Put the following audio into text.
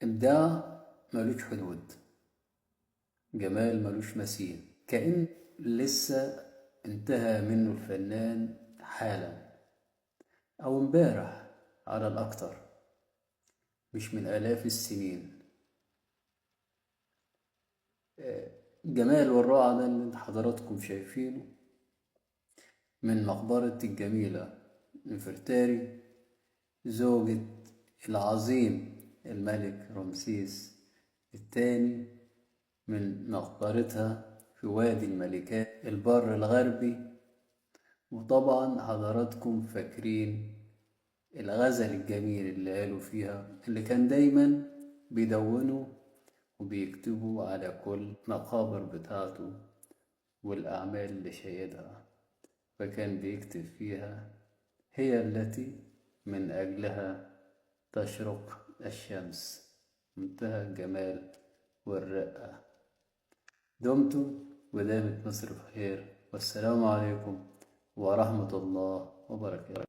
إبداع ملوش حدود، جمال ملوش مثيل، كأن لسه انتهى منه الفنان حالا أو امبارح على الأكتر، مش من آلاف السنين. جمال والروعة ده اللي حضراتكم شايفينه من مقبرة الجميلة نفرتاري، زوجة العظيم الملك رمسيس الثاني، من مقبرتها في وادي الملكات البر الغربي. وطبعا حضراتكم فاكرين الغزل الجميل اللي قالوا فيها، اللي كان دايما بيدونه وبيكتبوا على كل مقابر بتاعته والأعمال اللي شيدها، فكان بيكتب فيها: هي التي من أجلها تشرق الشمس. منتهى الجمال والرقة. دمتم ودامت مصر بخير، والسلام عليكم ورحمة الله وبركاته.